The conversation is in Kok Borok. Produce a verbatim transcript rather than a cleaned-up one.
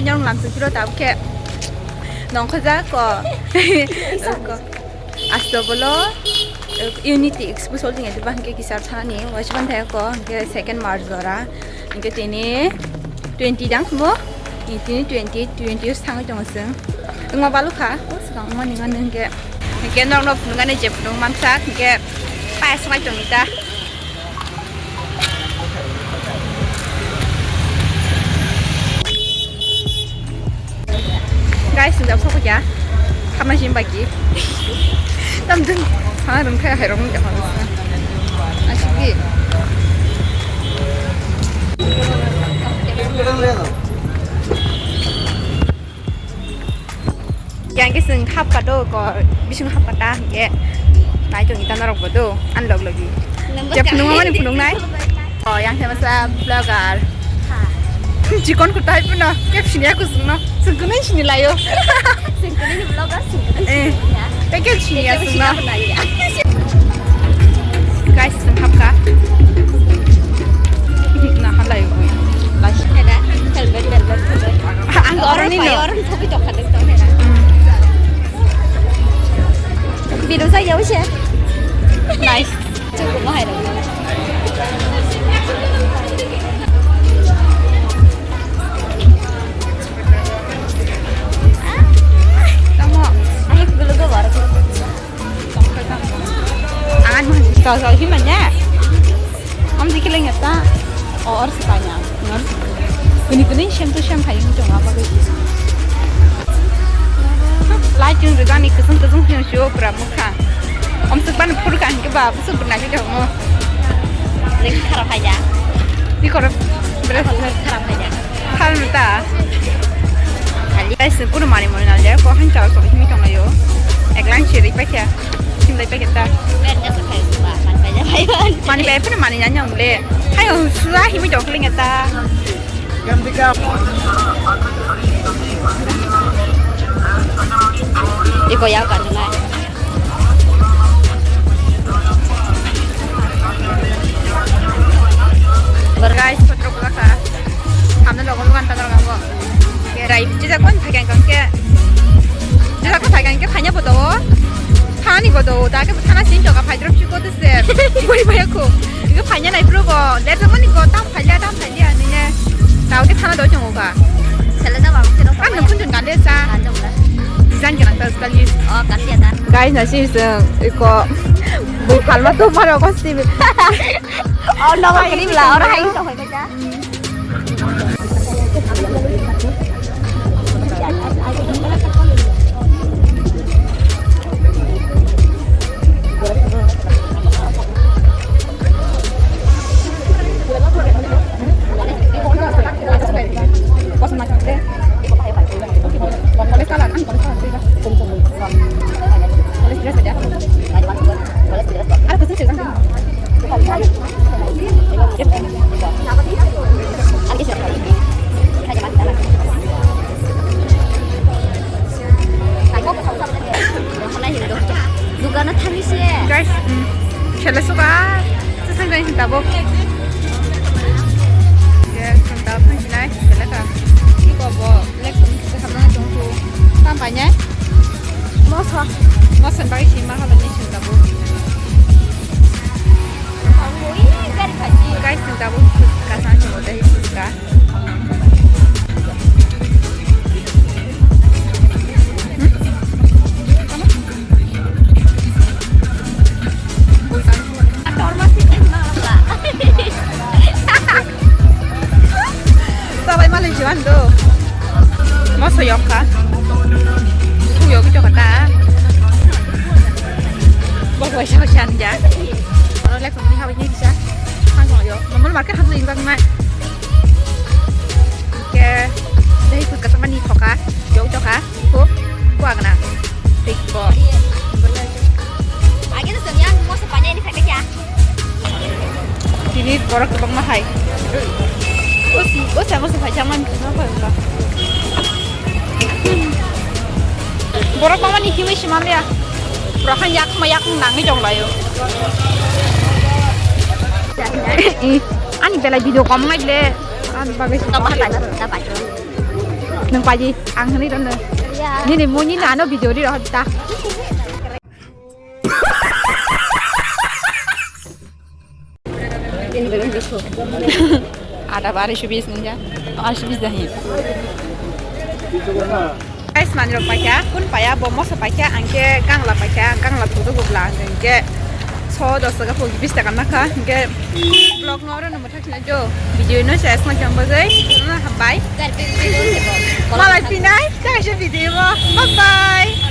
Nyong lam sukiro tabuk khe nongkhojak ko. Ko. Asto bolo, eh, Unity Expo sol tingya diba hingke kisar thani, waisban thaya ko, hingke second March jora, hingke tini twenty dang mo, tini twenty, twenty thangwi tongo chwng. Wngma balu kha, o swkang wngmani mani hingke, hingke norok no phunuknani je phunuk mansak, hingke payas wngwi tongwi ta. Guys, sini jam sokya. Khamna sini bagi. Tam dun. Ha, rung kaya hai rung kaya. Asik di. Yang ke sing hap ka do ko bising hap ka ta hingke nai tong ita norok bodo an log logi. Jep nungma mani phunung nai. Oh, yang ke masa vlogger. Chikon kutai puno ke sini aku sungno sungkunai sini layo. Sungkunai ni vlogger sungkunai. Eh, package sini ya sungno. Guys, sing hap ka. Na halai ui. Last. Helmet, helmet, helmet. Ang orang ni no. Orang thobi tokha dek to hera. Biru sa yau se. Nice. Cukup mahal. Tamo. Ayo gulu gulu baru. Angan mo sa sa himanya. Om dikhe leng eta. O or sipanya. Or sipanya. Kuni kuni shem tu shem hayung chong apa ke. Lai chung rijani kusung kusung shem shu pura mukha. Om sukban phur kan ke ba busuk bernai ke mo. Leng kharap haya. Di koro. Beres. Kharap haya. Tharmita. Guys, kuno mani mani nalja ko han chal sok himi tong layo. Eklang chiri paikha. Him lai paikha ta. Mani bai phano mani nanya mule. Hayo sua himi tong kling ta. Iko ya kan nai. Guys, potro ko ka. Hamna logo logo anta logo. Rai jija kon phaikang kang ke. Jija kon phaikang ke phanya bodo. Thani bodo. Ta ke thana sin to ka phai drop chiko de se. Boi baya ko. Ke phanya nai pro ko. Le se mani ko tam phanya tam phanya ni ne. Ta ke thana do chongo ka. Sele da ba ke ro. Kan nung kun jun kan de sa. Kan jong la. Design ke nang ta style. Oh, kan dia ta. Guys, na si se ko. Bui phalma to maro ko si. Oh, no, ko ni bla. Ora hai to hai ka. Dukano thangwi se. Guys, mm, sele suka. Sesang guys, tabuk. Yes, tabuk sinai, sele ka. Iko bo. Lek tong kisa hamnang tong tu. Tam paine? Moso. Moso bai si ma halo ni sin tabu. Ui, gari khaji. Guys, sin tabu. Kasan ni mo dai suska. Sabai malai jiwan do. Moso yok kha. Su yok jok ta. Bok bai sa san ja. Oro le kong ni hawi ni sa. Han jong yo. Normal market han jong nai. Ke. Dei kut ka samani thoka. Yok jok kha. Ko. Ko agna. Tik ko. Age to yang moso panya ni kha kya. Tini borok kwbangma hai. O si, o sabo se phai chamani tini ma phai wngkha. Borok kwbangma ni hiwi se manliya. Borok han yak ma yak nangwi tong laio. Ani belai video kom ngai le. Ani bagwi se. Tama hai bai, tama bai. Nung paji, ang hwnwi rw nung. Nini muni nano video ri rw ta. Ada ba arai subis nung ja. Arai subis dahi. Guys, manjrok paikha, kun paya, bo moso paikha, angke gangla paikha, gangla thudu gubla, angke so dos taka pho bis taka nakha, angke vlog no oro no muthak sina jo, video no share sma chang bagwi, no hambai. Malai pinai, kaisa video mo, bye bye.